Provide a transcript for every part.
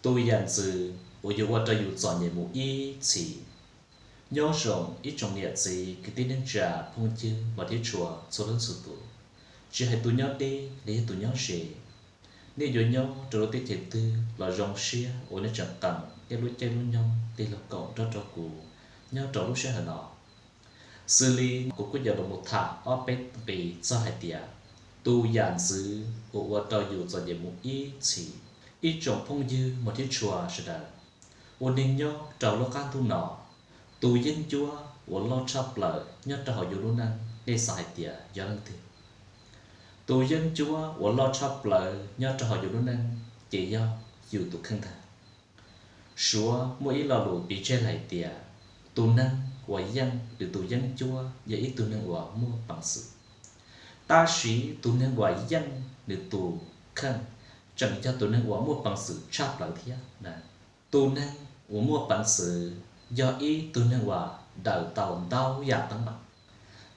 Tus yam ntxwv uas yuav ua rau yus txom nyem mus ib txhis. Nyob zoo ib tsoom niam txiv kwv tij neej tsa phooj ywg mas thiab tshua txhua leej txhua tus, tsis hais tus nyob deb los yog tus nyob ze, nej yuav nyob rau lub teb chaws twg los zoo siab uas nej tseem qee nej lub caij lub nyoog tig los koom nrog rau kuv nyob rau lub sij hawm no. Xws li kuv kuj yuav los mus tham ob peb nqe txog hais tias tus yam ntxwv uas ua rau yus txom nyem mus ib txhis. Ib tsoom phooj ywg mas thiab tshua sawv daws, ua neeg nyob rau lub qab ntuj no, tus yeeb ncuab uas loj tshaj plaws nyob rau hauv yus lub neej nej xav hais tias yog leej twg? Tus yeeb ncuab uas loj tshaj plaws nyob rau hauv yus lub neej ces yog yus tus kheej ntag. Suav muaj ib lo lus piv tseg hais tias tus neeg uas yeej nws tus yeeb ncuab yog ib tug neeg uas muaj peev xwm, tab sis tus neeg uas yeej nws tus kheej tseem yog tus neeg uas muaj peev xwm tshaj plaws thiab. Tus neeg uas muaj peev xwm yog ib tug neeg uas daws tau ntau yam teeb meem,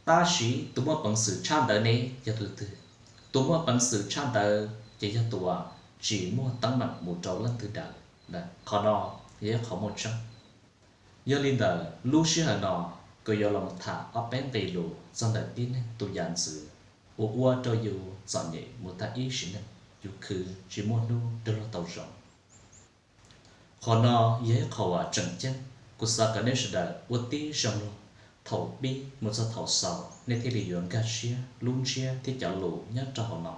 tab sis tus muaj peev xwm tshaj ntawd ne yog tus twg? Tus muaj peev xwm tshaj ntawd ces yog tus uas tsis muaj teeb meem mus rau leej twg daws. Qhov no yog ib qhov muaj tseeb. Yog li ntawd lub sij hawm no kuv yuav los tham ob peb nqe lus txog ntawm tib neeg tus yam ntxwv uas ua rau yus txom nyem mus tag ib sim neej, yus khwv tsis muaj hnub rov luag tau zoo. Qhov no yog ib qho uas tseem ceeb, kuv xav kom nej sawv daws ua tib zoo mloog thaum pib mus txog thaum xaus nej thiaj li yuav nkag siab lub ntsiab thiab cov lus nyob rau hauv no,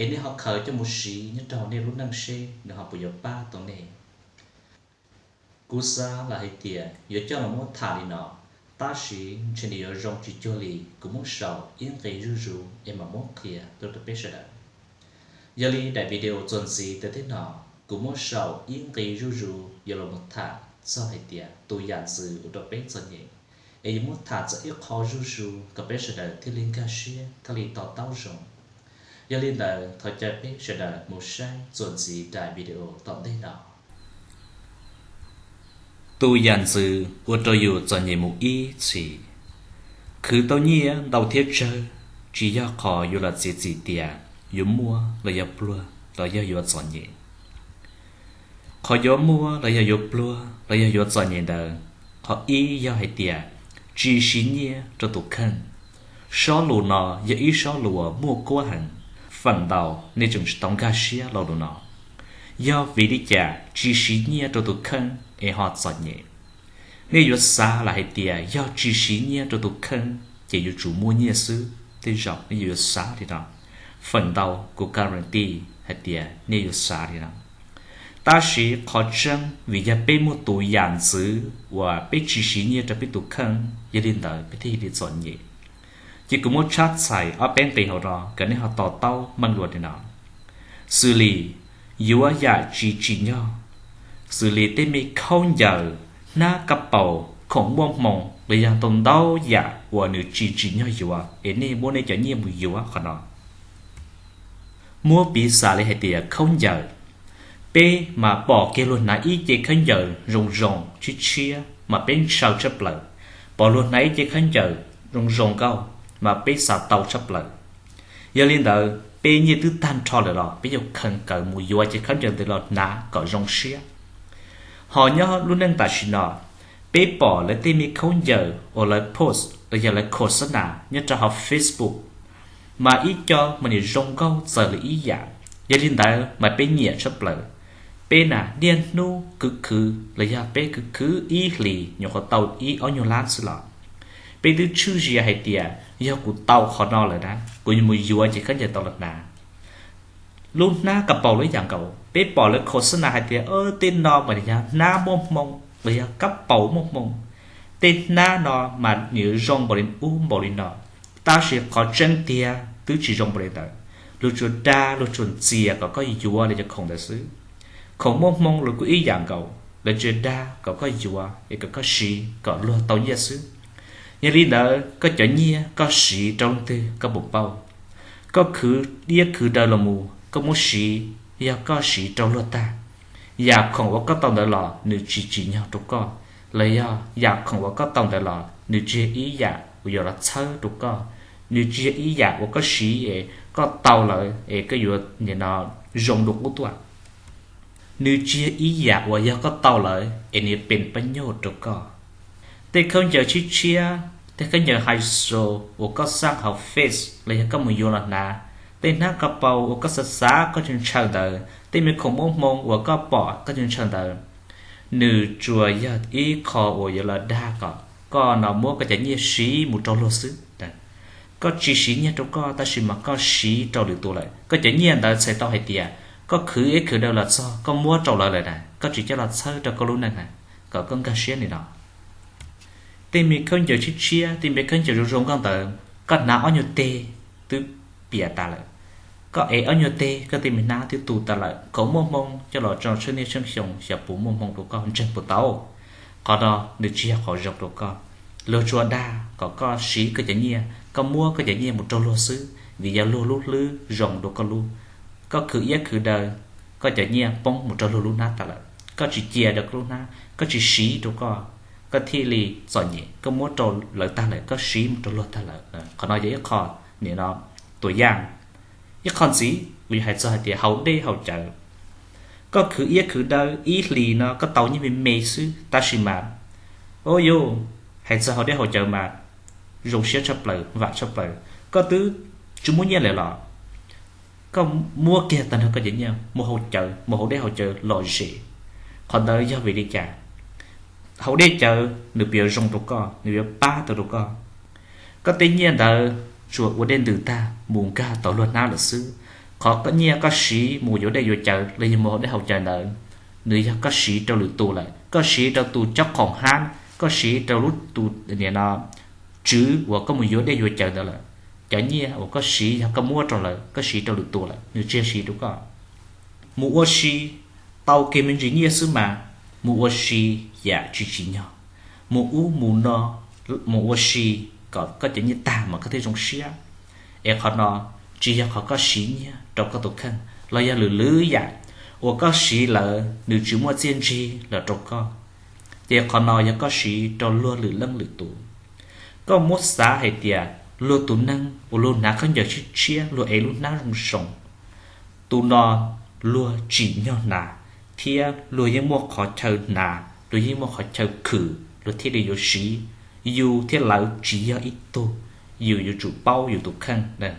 es nej ho khaws coj mus siv nyob rau hauv nej lub neej seb nws ho puas yuav pab tau nej. Kuv xav lam hais tias yuav coj los muab tham li no, tab sis ntshe nws yuav zoo tsis cuag li kuv muab sau ib nqe zuj zus es mam muab qhia tuaj rau peb sawv daws. Yog li daim video txuas ntxiv tawm tib no, kuv muab sau ib nqe zuj zus yuav los mus tham txog hais tias tus yam ntxwv ua rau peb txom nyem, es yuav muab tham txog ib qho zuj zus kom peb sawv daws thiaj li nkag siab thiaj li to taub zoo. Yog li ntawd thov caw peb sawv daws mus saib txuas ntxiv daim video tom ntej no. Tus yam ntxwv ua rau yus txom nyem mus ib txhis. Khwv tau nyiaj ntau thiab tsawg tsis yog qhov yuav los txiav txim tias yuav muaj los yog pluag los yog yuav txom nyem. Qhov yuav muaj los yog yuav pluag los yog yuav txom nyem ntawd, qhov ib yog hais tias tsis siv nyiaj rau tus kheej. Sob lus no yog ib sob lus uas muaj kuab heev, feem ntau nej tseem tsis tau nkag siab lo lus no. Yog vim li cas tsis siv nyiaj rau tus kheej es ho txom nyem? Nej yuav xav lam hais tias yog tsis siv nyiaj rau tus kheej ces yuav tsum muaj nyiaj xwb, tej zaum nej yuav xav li no. Feem ntau kuv guarantee hais tias nej yuav xav li no. Tab sis qhov tseeb vim yog peb muaj tus yam ntxwv uas peb tsis siv nyiaj rau peb tus kheej, yog li ntawd peb thiaj li txom nyem. Ces kuv muab tshab txhais ob peb nqe hauv no kom nej ho to taub meej dua li no. Xws li yuav yam tsis tsim nyog, xws li tej me khaub ncaws, hnab kab paus, khoom muaj hmoo los yog ntau ntau yam uas nws tsis tsim nyog yuav es nej muab nej cov nyiaj mus yuav qhov no. Muab piv xam li hais tias khaub ncaws, peb mas pom kiag luag hnav ib ce khaub ncaws zoo zoo tshiab tshiab mas peb ntshaw tshaj plaws, pom luag hnav ib ce khaub ncaws zoo zoo nkauj mas peb xav tau tshaj plaws. Yog li ntawd peb nyiaj twb tag nrho lawm los peb yuav kheev kawm mus yuav ce khaub ncaws ntawd los hnav kom zoo siab. Ho nyob lub neej tam sim no, peb pom lawv tej me khaub ncaws uas lawv post los yog lawv khos xab nas nyob rau hauv Facebook, mas ib co mas nim zoo nkauj txawv li ib yam. Yog li ntawd mas peb nyiam tshaj plaws. Peb na niaj hnub khwv khwv los yog peb khwv khwv ib hlis nyuam qhuav tau ib ob nyuag lab xwb los peb twb tshwj zias hais tias yog kuv tau qhov no lawm na kuv yuav mus yuav ces khaub ncaws tau los hnav. Lub hnab kab paus los ib yam nkaus, peb pom lawv khos xab nas hais tias tej no mas yog hnab muaj hmoo los yog kab paus muaj hmoo. Tej hnab no mas nws zoo npaum li ub npaum li no, tab sis qhov tseeb tiag twb tsis zoo npaum li ntawd. Luag tsuas dag luag tsuas ntxias kom koj yuav li cov khoom ntawd xwb. Khoom muaj hmoo los kuj ib yam nkaus, lawv tsuas dag kom koj yuav es kom koj siv kom luag tau nyiaj xwb. Yog li ntawd koj cov nyiaj koj siv rau leej twg koj puas paub? Koj khwv diab khwv daw los mus koj muab siv, yog koj siv rau luag tag, yam khoom uas koj tau ntawd los nws tsis tsim nyog rau koj, los yog yam khoom uas koj tau ntawd los nws tsis yog ib yam uas yuav los txhawb rau koj, nws tsis yog ib yam uas koj siv es koj tau lawm es koj yuav nim no zoo dua qub tuaj. Nws tsis yog ib yam uas yog koj tau lawm es nws yuav pem pab nyuj rau koj. Tej khaub ncaws tshiab tshiab, tej khaub ncaws high heel uas koj xaj hauv Face los yog koj mus yuav los hnav, tej hnab ka paus uas koj xav xav koj tsis ntshaw ntawd, tej me khoom muaj hmoo uas koj pom koj tsis ntshaw ntawd, nws tsuas yog ib qho uas yuav los dag kom koj no muab koj cov nyiaj siv mus rau luag xwb. Koj tsis siv nyiaj rau koj, tab sis mas koj siv rau lwm tus lawm. Koj cov nyiaj ntawd txhais tau hais tias koj khwv ib khwv daw los txog koj muab rau lawv lawm na, koj tsis coj los txhawb rau koj lub neej na, kom koj nkag siab li no. Tej me khaub ncaws tshiab tshiab, tej me khaub ncaws zoo zoo nkauj ntawd, koj hnav ob nyuag teg twb piam tas lawm. Koj ev ob nyuag teg, koj tej me hnab twb tu tas lawm, khoom muaj hmoo coj los tso tsheej niaj tsheej xyoo xyov puas muaj hmoo rau koj ntseeg puas tau. Qhov no nws tsis yog qhov zoo rau koj. Luag tsuas dag kom koj siv koj cov nyiaj, koj muab koj cov nyiaj mus rau luag xwb, vim yog luag lub hlwb zoo dua koj lub. Koj khwv iab khwv daw, koj cov nyiaj poob mus rau luag lub hnab tas lawm, koj tsis cia rau koj lub hnab, koj tsis siv rau koj, koj thiaj li txom nyem. Koj muab rau lawv tag lawm, koj siv mus rau luag tag lawm. Qhov no yog ib qho nim no tua yaj. Ib qho ntxiv kuv yuav hais txog hais tias haus dej haus cawv. Koj khwv iab khwv daw ib hlis no koj tau nyiaj me me xwb, tab sis mas, o yus, hais txog haus dej haus cawv mas zoo siab tshaj plaws, vam tshaj plaws. Koj twb tsis muaj nyiaj lawm los koj muab kiag tag nrho koj cov nyiaj mus haus cawv, mus haus dej haus cawv lom zem. Qhov ntawd yog vim li cas? Haus dej cawv nws puas yuav zoo rau koj, nws yuav pab tau rau koj? Koj tej nyiaj ntawd tsuas ua dej ntws tag mus nkag tau luag hnab lawm xwb. Qhov koj nyiaj koj siv mus yuav dej yuav cawv los yog mus haus dej haus cawv ntawd, nws yog koj siv rau lwm tus lawm, koj siv rau tus cob khoom hab, koj siv rau lub tus nim no tswv uas koj mus yuav dej yuav cawv ntawd lawm. Cov nyiaj uas koj siv yog koj muab rau lawv, koj siv rau lwm tus lawm, nws tsis yog siv rau koj. Mus ua si tau kev me ntsis nyiaj xwb mas, mus ua si yam tsis tsim nyog, mus ub mus no, mus ua si kom koj cov nyiaj tag mas koj thiaj zoo siab. Es qhov no tsis yog qhov koj siv nyiaj rau koj tus kheej los yog lwm lwm yam uas koj siv lawm nws tsis muaj txiaj ntsig los rau koj, ces qhov no yog koj siv rau luag lwm leej lwm tus. Koj muab xav hais tias luag tus neeg uas luag hnav khaub ncaws tshiab tshiab, luag ev lub hnab zoo zoo, tus no luag tsim nyog hnav, thiab luag yeej muaj qhov chaw hnav, luag yeej muaj qhov chaw khwv, luag thiaj li yuav siv. Yus thiab lawv tsis yog ib tug, yus yuav tsum paub yus tus kheej.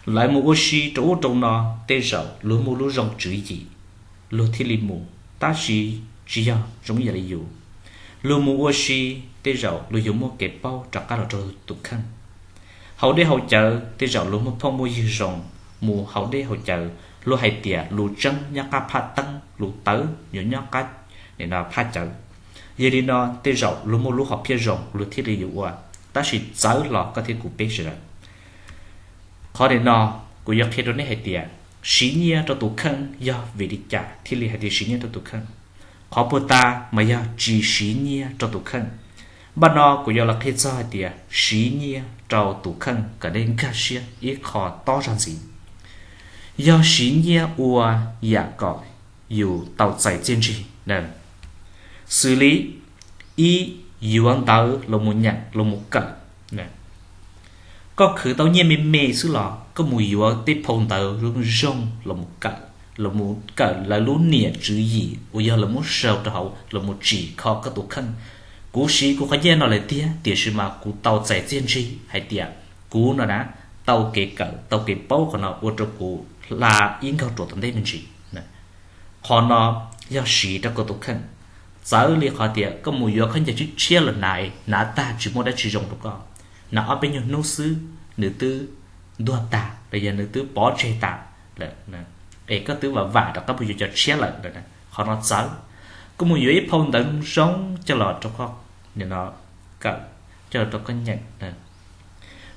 Lawv mus ua si rau ub rau no, tej zaum luag muaj lub zoo tswv yim, luag thiaj li mus, tab sis tsis yog zoo ib yam li yus. Luag mus ua si, tej zaum luag yuav muaj kev paub rov qab los rau tus kheej. Haus dej haus cawv, tej zaum luag muaj phooj muaj ywg zoo, mus haus dej haus cawv, luag hais tias lus tseeb nyob qab phaj teeb, lus tawv yuav nyob qab phaj cawv. Yog li no tej zaum luag muaj lub hom phiaj zoo, luag thiaj li yuav ua. Tab sis txawv los koj thiab kuv peb sawv daws, qhov nim no kuv yuav qhia rau nej hais tias siv nyiaj rau tus kheej yog vim li cas thiaj li hais tias siv nyiaj rau tus kheej. Qhov puag ta mas yog tsis siv nyiaj rau tus kheej. Npaj no kuv yuav los qhia txog hais tias siv nyiaj rau tus kheej kom nej nkag siab ib qho tob zog ntxiv. Yog siv nyiaj ua yam kom yus tau txais txiaj ntsig, xws li ib, yuav ntawv los mus nyeem los mus kawm. Koj khwv tau nyiaj me me xwb los koj mus yuav tej phau ntawv zoo zoo los mus kawm, los mus kawm lawv lub niam tswv yim uas yog lawv muab sau rau hauv los mus tsim kho koj tus kheej. Kuv siv kuv qhov nyiaj no lawm tiag, tiam sis mas kuv tau txais txiaj ntsig hais tias kuv no na tau kev kawm tau kev paub qhov no ua rau kuv hla ib nkaug ruam tom ntej me ntsis. Qhov no yog siv rau koj tus kheej. Txawv li qhov tias koj mus yuav khaub ncaws tshiab tshiab los hnav, hnav tag tsis muaj dab tsi zoo rau koj, hnav ob peb nyuag hnub xwb nws twb ntuag tag los yog nws twb pov tseg tas lawm, es koj twb vam vam rov qab mus yuav cov tshiab lawm. Qhov no txawv. Koj mus yuav ib phau ntawv zoo coj los rau koj kawm, coj los rau koj nyeem.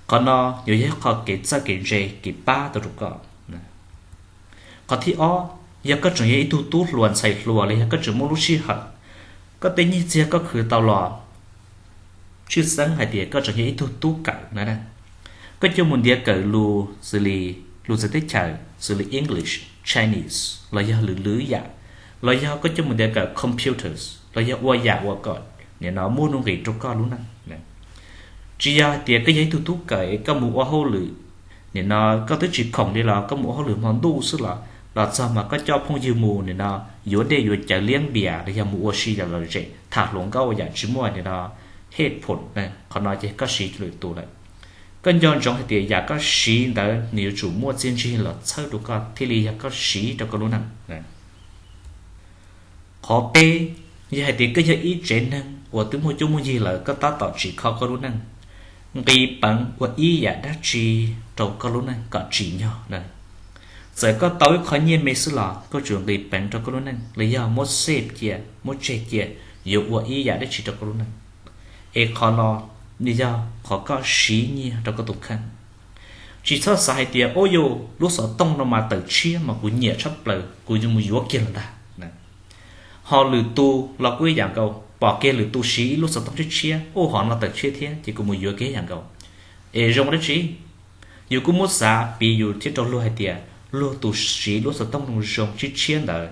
Qhov no yuav yog qhov kev txawj kev ntse kev pab tau rau koj. Qhov thib ob, yog koj tseem yog ib tug tub hluas ntxhais hluas los yog koj tseem muaj lub sij hawm, koj tej nyiaj txiag koj khwv tau los, tshwj xeeb hais tias koj tseem yog ib tug tub kawm na, koj coj mus ntiav kawm lus xws li lus txawv teb chaws xws li English, Chinese los yog lwm lwm yam, los yog koj coj mus ntiav kawm computers los yog ua yam uas kom nim no muaj nuj nqis rau koj lub neej. Tsis yog hais tias koj yog ib tug tub kawm es koj mus ua hauj lwm, nim no koj twb tsis khoom li los koj mus ua hauj lwm hmo ntuj xwb los los txog mas koj coj phooj ywg mus nim no yuav dej yuav cawv, liab npias los yog mus ua si yam lom zem, tham hluas nkauj yam tsis muaj nim no hej phoom, qhov no ces koj siv lwm tus lawm. Koj nco ntsoov hais tias yam koj siv ntawd nws yuav tsum muaj txiaj ntsig los txhawb rau koj thiaj li yog koj siv rau koj lub neej. Qhov peb, yog hais tias koj yog ib tsev neeg uas twb muaj cuab muaj yig lawm, koj tab tom tsim kho koj lub neej, nqis peev ua ib yam dab tsi rau koj lub neej kom tsim nyog na. Txawm koj tau ib qho nyiaj me xwb los koj tsum nqis peev rau koj lub neej los yog muab save cia, muab tseg cia, yuav ua ib yam dab tsi rau koj lub neej. Es qhov no nws yog qhov koj siv nyiaj rau koj tus kheej. Tsis txhob xav hais tias, ub, yus lub xov tooj no mas tawm tshiab mas kuv nyiam tshaj plaws, kuv yuav mus yuav kiag los ntag. Ho lwm tus los kuj ib yam nkaus, pom kiag lwm tus siv ib lub xov tooj tshiab tshiab, ub, hov no tawm tshiab thiab ces kuv mus yuav kiag ib yam nkaus. Es zoo dab tsi? Yus kuj muab xav piv yus thiab rau luag hais tias luag tus siv lub xov tooj zoo zoo tshiab tshiab ntawd,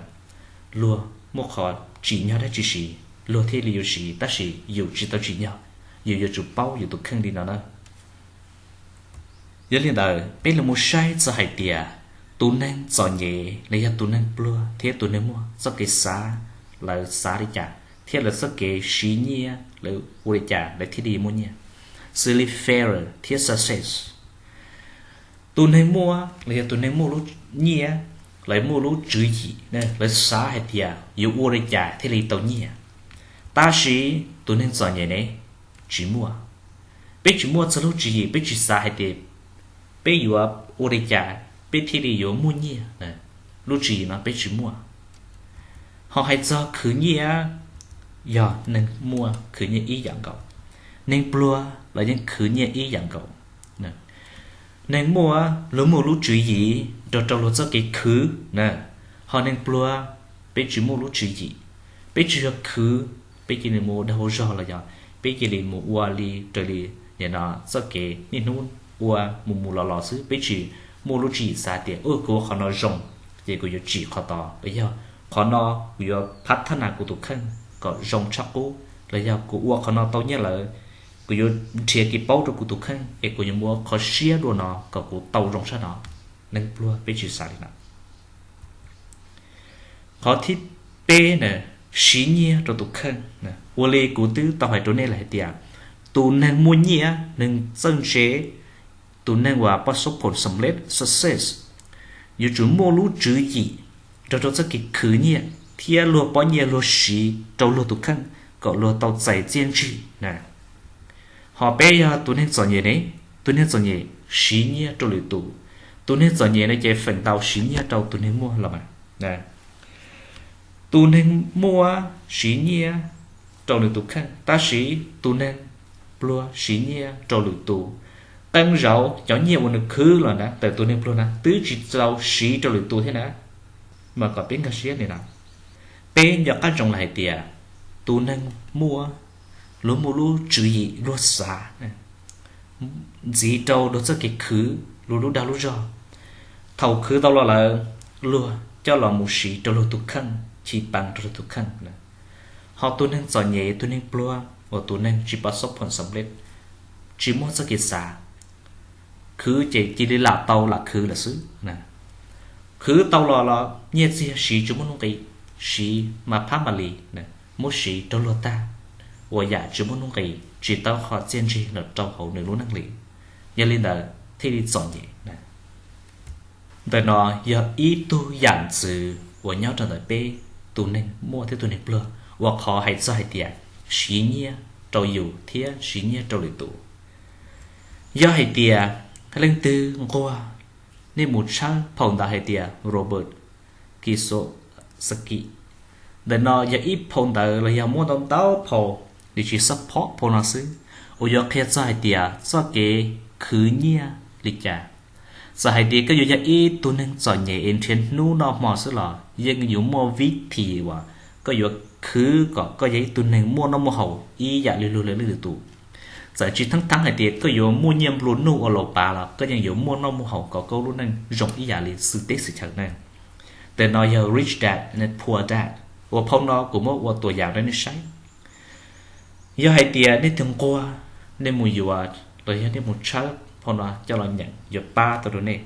luag muaj qhov tsim nyog dab tsi siv, luag thiaj li yuav siv, tab sis yus tsis tau tsim nyog, yus yuav tsum paub yus tus kheej li no na. Yog li ntawd peb los mus saib txog hais tias tus neeg txom nyem los yog tus neeg pluag thiab tus neeg muaj txoj kev xav, lawv xav li cas thiab lawv txoj kev siv nyiaj lawv ua li cas lawv thiaj li muaj nyiaj, xws li failure thiab success. Tus neeg muaj los yog tus neeg muaj lub nyiaj, lawv muaj lub tswv yim, lawv xav hais tias yuav ua li cas thiaj li tau nyiaj. Tab sis tus neeg txom nyem ne, tsis muaj. Peb tsis muaj txog lub tswv yim, peb tsis xav hais tias peb yuav ua li cas peb thiaj li yuav muaj nyiaj. Lub tswv yim no peb tsis muaj. Ho hais txog khwv nyiaj, yog neeg muaj khwv nyiaj ib yam nkaus, neeg pluag los yeej khwv nyiaj ib yam nkaus. Neeg muaj luag muaj lub tswv yim nrog rau luag txoj kev khwv na. Ho neeg pluag, peb tsis muaj lub tswv yim, peb tsis yog khwv, peb cia li mus ua dag ua zog los yog peb cia li mus ua li raws li nim no txoj kev niaj hnub ua mus mus los los xwb, peb tsis muaj lub tswv yim xav tias, u, kuv ua qhov no zoo ces kuv yuav tsim qhov tod, los yog qhov no kuv yuav phab thab nas kuv tus kheej kom zoo tshaj qub, los yog kuv ua qhov no tau nyiaj lawm, kuv yuav nrhiav kev paub rau kuv tus kheej es kuv yuav muab qhov siab dua no kom kuv tau zoo tshaj no. Neeg pluag peb tsis xav li no. Qhov thib peb na, siv nyiaj rau tus kheej. Ua li kuv twb tau hais rau nej lawm hais tias tus neeg muaj nyiaj, neeg txawj ntse, tus neeg uas pab xub phoom xam lej success, yuav tsum muaj lub tswv yim nrog rau txoj kev khwv nyiaj thiab luag pob nyiaj luag siv rau luag tus kheej kom luag tau txais txiaj ntsig na. Ho peb yog tus neeg txom nyem ne, tus neeg txom nyem siv nyiaj rau lwm tus. Tus neeg txom nyem no ces feem ntau siv nyiaj rau tus neeg muaj los mas. Tus neeg muaj siv nyiaj rau nws tus kheej, tab sis tus neeg pluag siv nyiaj rau lwm tus. Qee zaum cov nyiaj uas nws khwv los na ntawm tus neeg pluag na twb tsis tau siv rau lwm tus thiab na. Mas kom peb nkag siab li no, peb nco qab ntsoov lawm hais tias tus neeg muaj, luag muaj lub tswv yim luag xav ntxiv rau luag txoj kev khwv luag lub dag lub zog. Thaum khwv tau los lawm, luag coj los mus siv rau luag tus kheej, chiv peev rau luag tus kheej. Ho tus neeg txom nyem, tus neeg pluag uas tus neeg tsis pab xub phoom xam lej, tsis muaj txoj kev xav, khwv ces cia li lam tau lam khwv lawm xwb. Khwv tau los los nyiaj txiag siv tsis muaj nuj nqis, siv mas phab mas li, muab siv rau luag tag ua yam tsis muaj nuj nqis, tsis tau qhov txiaj ntsig los rau hauv nws lub neej li. Yog li ntawd thiaj li txom nyem. Ntawm no yog ib tug yam ntxwv uas nyob rau ntawm peb tus neeg muaj thiab tus neeg pluag uas qhov hais txog hais tias siv nyiaj rau yus thiab siv nyiaj rau lwm tus. Yog hais tias leej twg nquag, nej mus tshawb phau ntawv hais tias Robert Kiyosaki. Ntawm no yog ib phau ntawv los yog muaj ntau ntau phau, nws tsis support phau no xwb, uas yuav qhia txog hais tias txoj kev khwv nyiaj li cas. Txawm hais tias koj yuav yog ib tug neeg txom nyem es nrhiav hnub noj hmo xwb los yeej yuav muaj vib thim uas koj yuav khwv kom koj yog ib tug neeg muaj noj muaj haus ib yam li luag lwm leej lwm tus. Txawm tsis thaab thaab hais tias koj yuav muaj nyiaj nplua nuj ua laus pav los koj yeej yuav muaj noj muaj haus kom koj lub neej zoo ib yam li xwm teb xwm chaw ne. Ntawm no yog Rich Dad, Poor Dad, uas phau no kuv muab ua tuam yam rau nej saib. Yog hais tias nej tus nquag, nej mus yuav los yog nej mus tshawb phau no coj los nyeem yuav pab tau rau nej.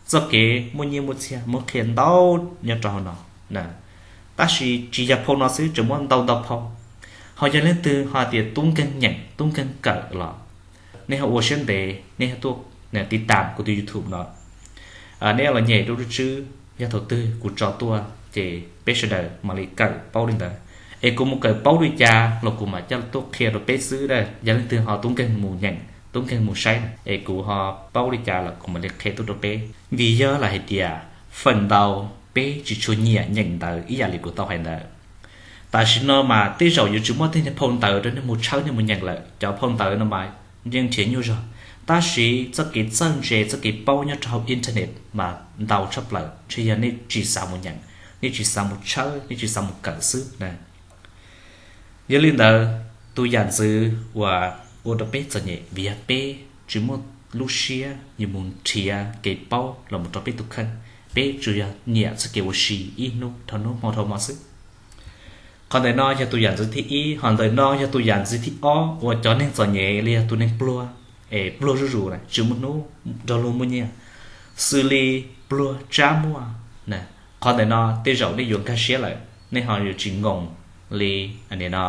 Txoj kev muaj nyiaj muaj txiag muab qhia ntau nyob rau hauv no, tab sis tsis yog phau no xwb, tseem muaj ntau ntau phau. Ho yog leej twg ho tias tub nkeeg nyeem tub nkeeg kawm los nej ho ua siab ntev, nej tuaj tiv tam kuv tus YouTube no, nej los nyem rau lub tswb, yog thaum twg kuv tso tuaj ces peb sawv daws mam li kawm paub li ntawd. Es kuv mus kawm paub li cas los kuv mam coj tuaj qhia rau peb xwb. Yog leej twg ho tub nkeeg mus nyeem tub nkeeg mus saib es kuv ho paub li cas los kuv mam li qhia tuaj rau peb. Vim yog lam hais tias feem ntau peb tsis tshua nyiam nyeem ntawv ib yam li kuv tau hais ntawd. Tam sim no mas tej zaum yuav tsis muaj tej niag phau ntawv rau nej mus tshawb nej mus nyeem lawm. Cov phau ntawv no mas yeej nrhiav nyuaj zog, tab sis txoj kev txawj ntse txoj kev paub nyob rau hauv internet mas ntau tshaj plaws, ntshe yog nej tsis xav mus nyeem, nej tsis xav mus tshawb, nej tsis xav mus kawm xwb na. Yog li ntawd, tus yam ntxwv uas ua rau peb txom nyem vim yog peb tsis muaj lub siab yuav mus nrhiav kev paub los mus rau peb tus kheej, peb tsuas yog nyiam txoj kev ua si ib hnub dhau hnub hmo dhau hmo xwb. Qhov ntawm no yog tus yam ntxwv thib ib. Ho ntawm no yog tus yam ntxwv thib ob uas cov neeg txom nyem los yog tus neeg pluag, es pluag zuj zus na, tsis muaj hnub nrog luag muaj nyiaj, xws li pluag tsab muaj. Qhov ntawm no tej zaum nej yuav nkag siab lawm, nej ho yuav tsis ngoos li no.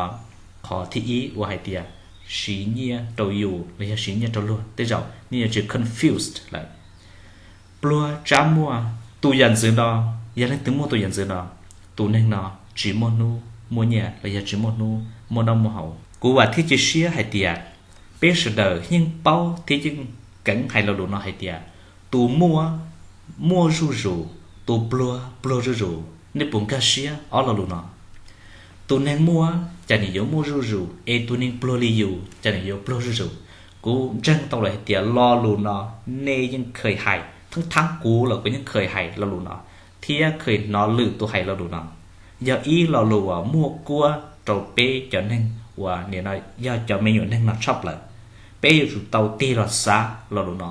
Qhov thib ib uas hais tias siv nyiaj rau yus los yog siv nyiaj rau luag, tej zaum nej yuav tsis confused lawm. Pluag tsab muaj, tus yam ntxwv no, yog leej twg muaj tus yam ntxwv no, tus neeg no tsis muaj hnub muaj nyiaj los yog tsis muaj hnub muaj noj muaj haus. Kuv vam thiab cia siab hais tias peb sawv daws yeej paub thiab yeej keev hais lo lus no hais tias tus muaj, muaj zuj zus, tus pluag, pluag zuj zus. Nej puas nkag siab ob lo lus no? Tus neeg muaj cas nws yuav muaj zuj zus, es tus neeg pluag li yus cas nws yuav pluag zuj zus? Kuv ntseeg tau lawm hais tias lo lus no nej yeej kheev hais, thaab thaab kuv los kuv yeej kheev hais lo lus no, thiab kheev hnov lwm tus hais lo lus no. Yog ib lo lus uas muaj kuab rau peb cov neeg uas nim no yog cov me nyuam neeg no tshaj plaws. Peb yuav tsum tau tig los xav lo lus no,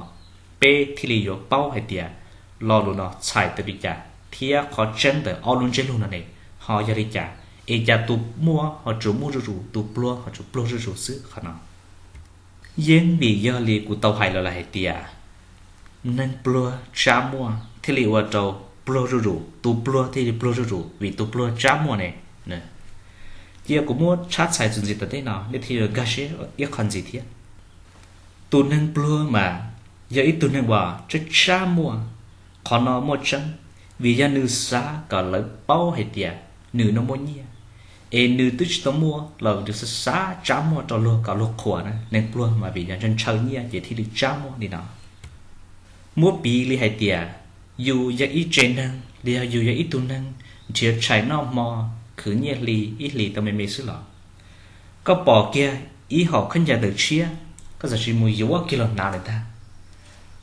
peb thiaj li yuav paub hais tias lo lus no txhais tau li cas, thiab qhov tseeb ntawm ob lub ntsiab lus no ne ho yog li cas, es cas tus muaj ho tsuas muaj zuj zus, tus pluag ho tsuas pluag zuj zus xwb. Qhov no yeej vim yog li kuv tau hais los lawm hais tias neeg pluag tsab muaj thiaj li ua rau pluag zuj zus, tus pluag thiaj li pluag zuj zus vim tus pluag tsab muaj ne. Cia kuv muab tshab txhais txuas ntxiv tom ntej no nej thiaj yuav nkag siab ib qho ntxiv thiab. Tus neeg pluag mas yog ib tug neeg uas tsab tsab muaj. Qhov no muaj tseeb, vim yog nws xav kom lawv paub hais tias nws no muaj nyiaj, es nws twb tsis tau muaj los nws xav xav tsab muaj rau luag kom luag qhuas na. Neeg pluag mas vim yog ntshaw ntshaw nyiaj ces thiaj li tsab muaj li no. Muab piv li hais tias yus yog ib tsev neeg los yog yus yog ib tug neeg nrhiav tshais noj hmo, khwv nyiaj hli ib hlis tau me me xwb los, koj pom kiag ib hom khaub ncaws tawm tshiab, koj txawm sis mus yuav kiag los hnav lawm ntag.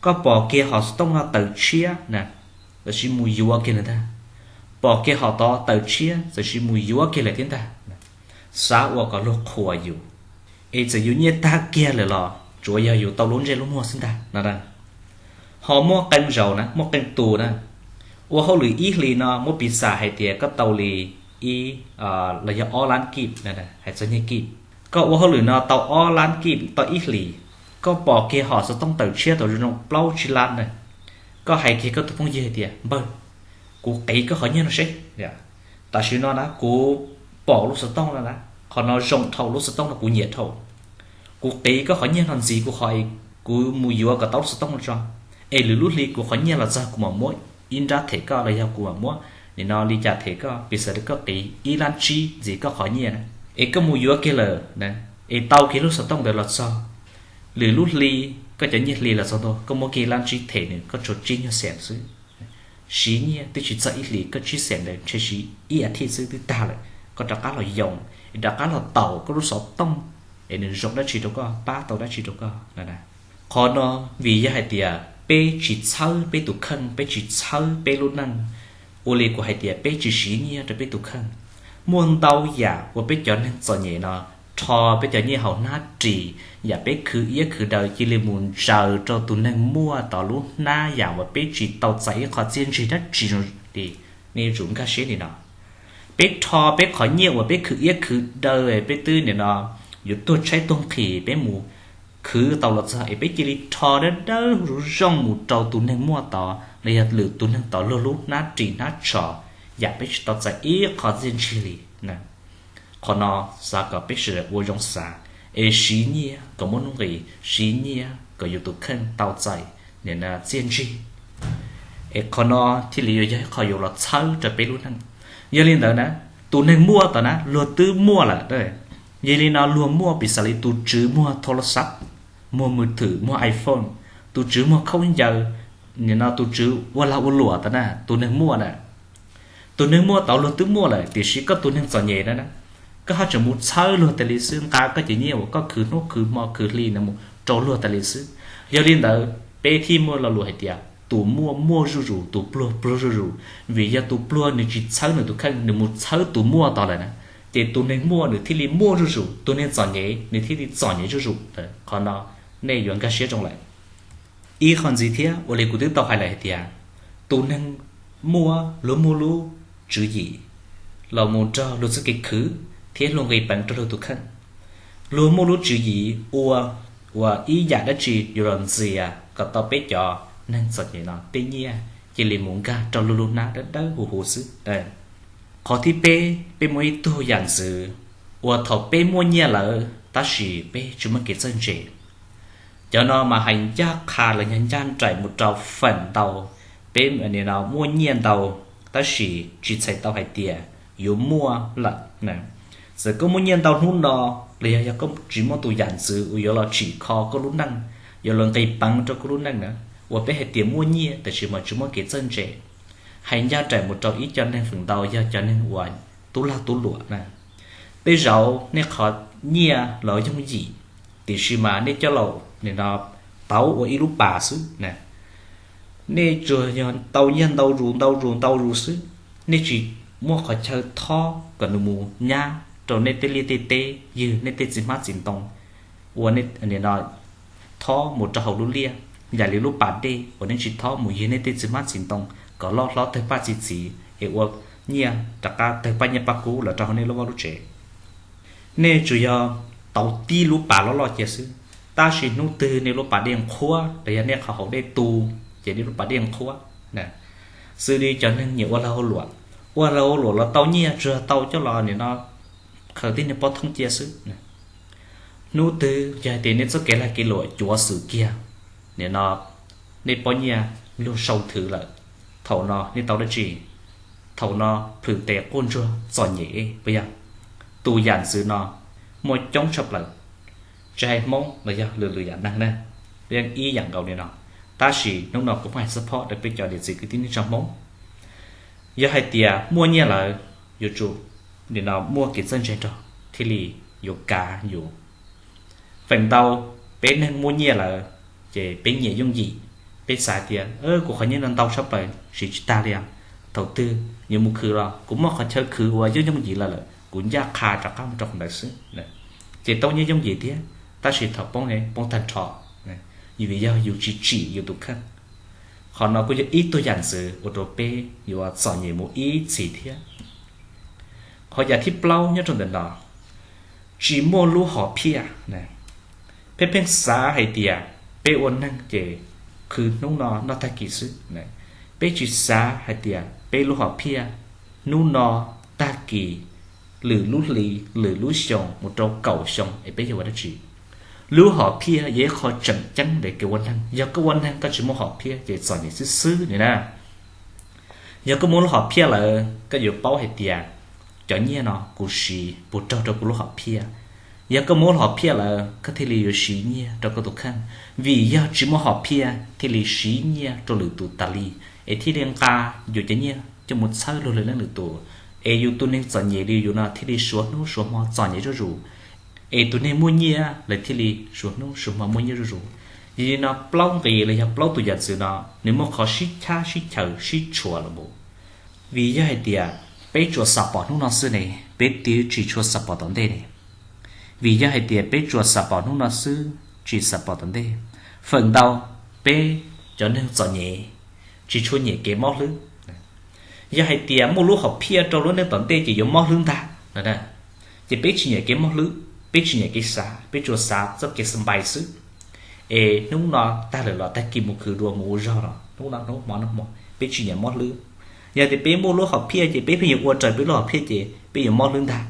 Koj pom kiag hom xov tooj no tawm tshiab na, txawm sis mus yuav kiag lawm ntag. Pom kiag hom tod tawm tshiab, txawm sis mus yuav kiag lawm thiab ntag. Xav ua kom luag qhuas yus, es txawm yus nyiaj tag kiag lawm los tsuav yog yus tau lub ntsej lub muag xwb ntag no. Ho muaj qee zaus na, muaj qee tus na, ua hauj lwm ib hlis no muab piv xam hais tias koj tau li ib los yog ob lab kib, hais txog nyiaj kib. Koj ua hauj lwm no tau ob lab kib tau ib hlis, koj pom kiag hom xov tooj tawm tshiab tau zoo plaub tsib lab na, koj hais kiag koj tus phooj ywg hais tias npawg, kuv qiv koj qhov nyiaj no seb. Tam sim no na kuv pom lub xov tooj no na, qhov no zoo dhau, lub xov tooj no kuv nyiam dhau. Kuv qiv koj qhov nyiaj no ntxiv kuv qhov, kuv mus yuav kom tau lub xov tooj no tso, es lwm lub hli kuv qhov nyiaj los txog kuv mam muab ib nrab them koj los yog kuv mam muab nim no li cas them koj, piv xam li koj qiv ib lab tsib ntxiv koj qhov nyiaj na, es koj mus yuav kiag lawm, es tau kiag lub xov tooj ntawd los txog, lwm lub hli koj cov nyiaj hli los txog ntua koj muab kiag ib lab tsib them nws, koj tshuav tsib nyuag xees xwb. Siv nyiaj twb tsis txog ib hlis, koj tsib xees ntawd ntshe siv ib as thiv xwb twb tag lawm. Koj rov qab los yoo, es rov qab los taus koj lub xov tooj, es nws zoo dab tsi rau koj, pab tau dab tsi rau koj na. Qhov no vim yog hais tias peb tsis txhawb peb tus kheej, peb tsis txhawb peb lub neej, ua li kuv hais tias peb tsis siv nyiaj rau peb tus kheej. Muaj ntau yam uas peb cov neeg txom nyem no rho peb cov nyiaj hauv hnab ris, yam peb khwv iab khwv daw cia li mus ntsaws rau tus neeg muaj tod lub hnab yam uas peb tsis tau txais ib qho txiaj ntsig dab tsi zoo li. Nej yuav tsum nkag siab li no, peb rho peb qhov nyiaj uas peb khwv iab khwv daw, peb twb nim no yuav tuag tshaib tuag nqhis peb mus khwv tau los txog es peb cia li rho dawb dawb zoo zoo mus rau tus neeg muaj tod los yog lwm tus neeg tau luag lub hnab ris hnab tsho, yam peb tsis tau txais ib qho txiaj ntsig li. Qhov no xav kom peb sawv daws ua zoo xav, es siv nyiaj kom muaj nuj nqis, siv nyiaj kom yus tus kheej tau txais txiaj ntsig. Es qhov no thiaj li yuav yog ib qho yuav los txhawb rau peb lub neej. Yog li ntawd na, tus neeg muaj tod na luag twb muaj lawm. Yog li no luag muaj piv xam li tus tswv muag thau las xav, muag mws thwm, muag iPhone, tus tswv muag khaub ncaws, nim no tus tswv ua lag ua luam tod na, tus neeg muaj na. Tus neeg muaj tod luag twb muaj lawm, tiam sis koj tus neeg txom nyem na, koj haj tseem mus txhawb luag tas li xwb, nqa koj cov nyiaj uas koj khwv hnub khwv hmo khwv hli no mus rau luag tas li xwb. Yog li ntawd peb thiaj muaj lo lus hais tias tus muaj muaj zuj zus, tus pluag pluag zuj zus, vim yog tus pluag nws tsis txhawb nws tus kheej, nws mus txhawb tus muaj tod lawm na, ces tus neeg muaj nws thiaj li muaj zuj zus, tus neeg txom nyem nws thiaj li txom nyem zuj zus. Qhov no nej yuav nkag siab zoo lawm. Ib qho ntxiv thiab, ua li kuv twb tau hais lawm hais tias tus neeg muaj luag muaj lub tswv yim los mus nrog luag txoj kev khwv thiab luag nqis peev rau luag tus kheej. Luag muaj lub tswv yim ua, ua ib yam dab tsi yuav los ntxias kom tau peb cov neeg txom nyem no tej nyiaj cia li mus nkag rau luag lub hnab dawb dawb huv huv xwb. Qhov thib peb, peb muaj ib tug yam ntxwv uas thaum peb muaj nyiaj lawm tab sis peb tsis muaj kev txawj ntse. Cov no mas hais ncaj qha los yog ncaj nraim mus rau feem ntau peb muaj nyiaj ntau tab sis tsis txhais tau hais tias yuav muaj lawm. Txawm koj muaj nyiaj ntau hnub no los yog, yog koj tsis muaj tus yam ntxwv uas yuav los tsim kho koj lub neej, yuav los nqis peev rau koj lub neej na, uas peb hais tias muaj nyiaj tab sis mas tsis muaj kev txawj ntse. Hais ncaj nraim mus rau ib co neeg feem ntau yog cov neeg uas tub lag tub luam na. Tej zaum nej qhov nyiaj los yooj yim, tiam sis mas nej coj los nim no pauv ua ib lub pas xwb na. Nej tsuas yog tau nyiaj ntau zus ntau zus ntau zus xwb, nej tsis muaj qhov chaw thob kom nws mus nyab rau nej tej liaj tej teb, ywg nej tej txiv hmab txiv ntoo, ua nej nim no thob mus rau hauv lub liaj, yam li lub pas dej uas nej tsis thob mus ywg nej tej txiv hmab txiv ntoo kom loj hlob tawg paj txi txiv es ua nyiaj rov qab tawg paj nyiaj paj kub los rau hauv nej lub vaj lub tsev. Nej tsuas yog tau tib lub pas loj loj cia xwb, tab sis hnub twg nej lub pas dej nqhuab los yog nej qhov hauv dej tu, ces nej lub pas dej nqhuab. Xws li cov neeg nyiam ua lag ua luam, ua lag ua luam los tau nyiaj tsuas tau coj los nim no khaws tib neeg pov thoob cia xwb. Hnub twg yog hais tias nej txoj kev lag kev luam cuav xwm kiag, nim no nej pov nyiaj luag sau thwv lawm, thaum no nej tau dab tsi? Thaum no plhws tes quaj ntsuag txom nyem puas yog? Tus yam ntxwv no muaj coob tshaj plaws, tsis hais Hmoob los yog lwm lwm yam neeg na, yeej ib yam nkaus li no. Tab sis hnub no kuv muab hais xub phob rau peb cov niam txiv kwv tij neej tsa Hmoob, yog hais tias muaj nyiaj lawm, yuav tsum nim no muaj kev txawj ntse nrog thiaj li yuav kav yus. Feem ntau peb neeg muaj nyiaj lawm ces peb nyiam yooj yim, peb xav tias kuv qhov nyiaj no ntau tshaj plaws siv tsis tag li os, thaum twg yuav mus khwv los kuv muaj qhov chaw khwv uas yooj yooj yim lawm lawm, kuv ncaj qha rov qab mus rau qhov ntawd xwb, ces tau nyiaj yooj yim thiab, tab sis thaum poob ne poob tag nrho, vim yog yus tsis tsim yus tus kheej. Qhov no kuj yog ib tug yam ntxwv ua rau peb yuav txom nyem mus ib txhis thiab. Qhov yam thib plaub nyob rau ntawm no, tsis muaj lub hom phiaj. Peb pheej xav hais tias peb ua neeg ces khwv hnub no noj tag kis xwb. Peb tsis xav hais tias peb lub hom phiaj hnub no, tag kis, lwm lub hli, lwm lub xyoo mus rau kaum xyoo es peb yuav ua dab tsi. Lub hom phiaj yog ib qho tseem ceeb ntawm kev ua neeg. Yog koj ua neeg koj tsis muaj hom phiaj ces txom nyem xwb xwb ni na. Yog koj muaj lub hom phiaj lawm koj yuav paub hais tias cov nyiaj no kuv siv puas raug rau kuv lub hom phiaj. Yog koj muaj lub hom phiaj lawm koj thiaj li yuav siv nyiaj rau koj tus kheej, vim yog tsis muaj hom phiaj thiaj li siv nyiaj rau lwm tus tas li, es thiaj li nqa yus cov nyiaj coj mus txhawb luag lwm leej lwm tus, es yus tus neeg txom nyem li yus no thiaj li suav hnub suav hmo txom nyem zuj zus, es tus neeg muaj nyiaj lawv thiaj li suav hnub suav hmo muaj nyiaj zuj zus. Yog li no plaub nqi los yog plaub tus yam ntxwv no nws muaj qhov sib chab sib chaws sib tshuam los mus. Vim yog hais tias peb tsuas xav pom hnub no xwb ne, peb twb tsis tshua xav pom tom ntej ne. Vim yog hais tias peb tsuas xav pom hnub no xwb tsis xav pom tom ntej, feem ntau peb cov neeg txom nyem tsis tshua nyiam kev mob hlwb. Yog hais tias muaj lub hom phiaj rau lub neej tom ntej ces yuav mob hlwb ntag. Ces peb tsis nyiam kev mob hlwb, peb tsis nyiam kev xav, peb tsuas xav txoj kev xa npais xwb. Es hnub no tag lawm los tag kis mus khwv dua mus ua zog los Hnub no hnub, hmo no hmo, peb tsis nyiam mob hlwb. Yog tias peb muaj lub hom phiaj ces peb pheej yuav ua raws peb lub hom phiaj ces peb yuav mob hlwb ntag.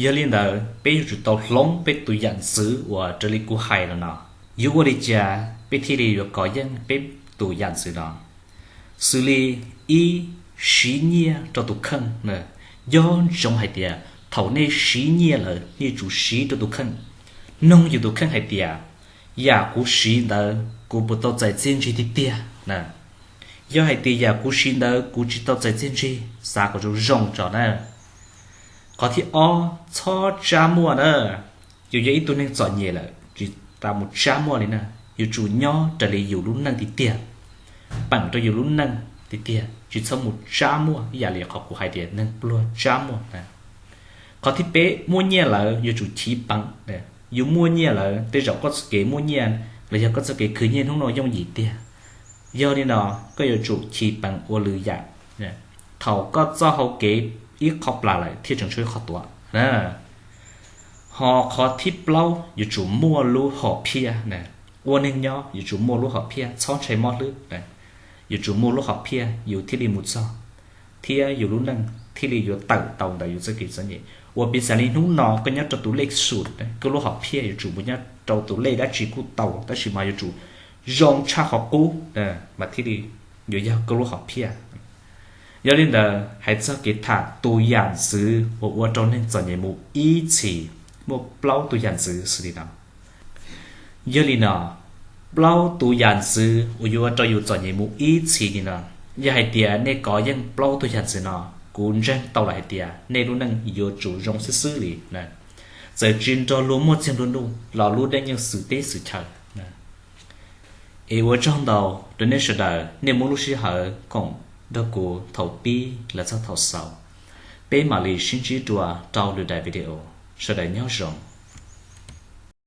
Yog li ntawd peb yuav tsum tau hloov peb tus yam ntxwv uas raws li kuv hais los no. Yuav ua li cas peb thiaj li yuav kov yeej peb tus yam ntxwv no? Xws li ib, siv nyiaj rau tus kheej. Nyob ntsoov hais tias thaum nej siv nyiaj lawm nej yuav tsum siv rau tus kheej. Noog yus tus kheej hais tias, yam kuv siv ntawd kuv puas tau txais txiaj ntsig tiag tiag na? Yog hais tias yam kuv siv ntawd kuv tsis tau txais txiaj ntsig, xav kom zoo zoo tso na. Qhov thib ob, txhob tsab muaj na. Yus yog ib tug neeg txom nyem lawm tsis tas mus tsab muaj li na. Yuav tsum nyob raws li yus lub neej tiag tiag, peem rau yus lub neej tiag tiag, tsis txhob mus tsab muaj ib yam li qhov kuv hais tias neeg pluag tsab muaj na. Qhov thib peb, muaj nyiaj lawm yuav tsum chiv peev. Yus muaj nyiaj lawm tej zaum koj txoj kev muaj nyiaj los yog koj txoj kev khwv nyiaj hnub no yooj yim tiag. Yog li no koj yuav tsum chiv peev ua lwm yam. Thaum koj txoj hau kev ib qho plas lawm thiaj tseem tshuav ib qho tuav. Ho qhov thib plaub yuav tsum muaj lub hom phiaj. Ua neeg nyob yuav tsum muaj lub hom phiaj, txhob ntshai mob hlwb. Yuav tsum muaj lub hom phiaj yus thiaj li mus txog, thiab yus lub neej thiaj li yuav tawm tau ntawm yus txoj kev txom nyem. Ua piv xam li hnub no koj nyob rau tus lej xum, koj lub hom phiaj yuav tsum mus nyob rau tus lej dab tsi kuj tau, tab sis mas yuav tsum zoo tshaj qhov qub mas thiaj li yuav yog koj lub hom phiaj. Yog li ntawd hais txog kev tham tus yam ntxwv uas ua rau neeg txom nyem mus ib txhis, muaj plaub tus yam ntxwv xws li no. Yog li no, plaub tus yam ntxwv uas yuav ua rau yus txom nyem mus ib txhis li no, yog hais tias nej kov yeej plaub tus yam ntxwv no, kuv ntseeg tau lawm hais tias nej lub neej yuav tsum zoo xwb xwb li. Txawm tsis nrog luag muaj txiag nplua nuj los lub neej yeej xwm teb xwm chaw. Es ua tsaug ntau rau nej sawv daws, nej muab lub sij hawm koom nrog kuv thaum pib los txog thaum xaus. Peb mam li sib ntsib dua rau lwm daim video. Sawv daws nyob zoo.